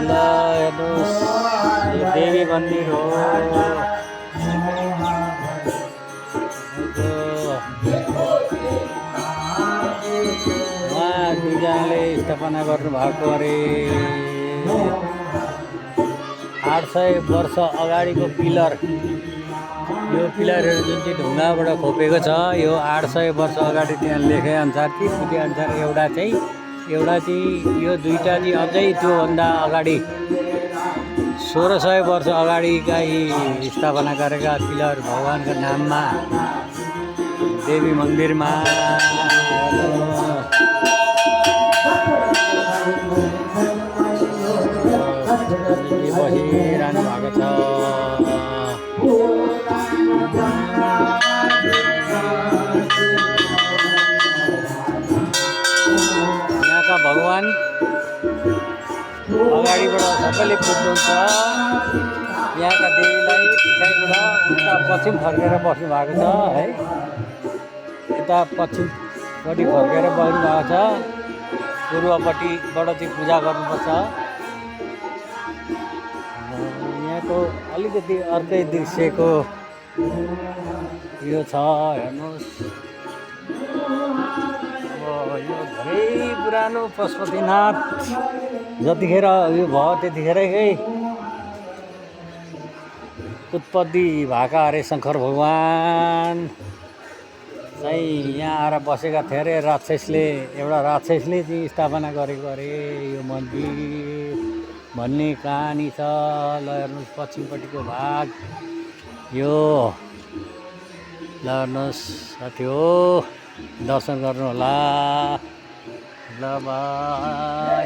ल हेर्नुहोस् यो देवी मन्दिर हो। उहाँ दुईजनाले स्थापना गर्नुभएको अरे 800 वर्ष अगाडिको पिलर। यो पिलरहरू जुन चाहिँ ढुङ्गाबाट खोपेको छ यो 800 वर्ष अगाडि त्यहाँ लेखेअनुसार 30 फुटे अनुसार एउटा चाहिँ यो दुईवटा चाहिँ अझै त्योभन्दा अगाडि 1600 वर्ष अगाडिका यी स्थापना गरेका पिलर भगवानको नाममा देवी मन्दिरमा बसिरहनु भएको छ। यहाँका भगवान अगाडिबाट सबैले पुज्नुहुन्छ। यहाँका देवीलाई पछाडिबाट उता पश्चिम फर्केर बस्नु भएको छ है। यता पश्चिमपट्टि फर्केर बस्नु भएको छ। पूर्वपट्टिबाट चाहिँ पूजा गर्नुपर्छ। यहाँको अलिकति अर्कै दृश्यको यो छ हेर्नुहोस्। यो धेरै पुरानो पशुपतिनाथ जतिखेर यो भयो त्यतिखेरकै उत्पत्ति भएका अरे शङ्कर भगवान चाहिँ यहाँ आएर बसेका थिए अरे। एउटा राक्षसले चाहिँ स्थापना गरेको अरे यो मन्दिर भन्ने कहानी छ। ल हेर्नुहोस् पश्चिमपट्टिको भाग यो। ल हेर्नुहोस् साथी हो दर्शन गर्नु होला। ल बाई।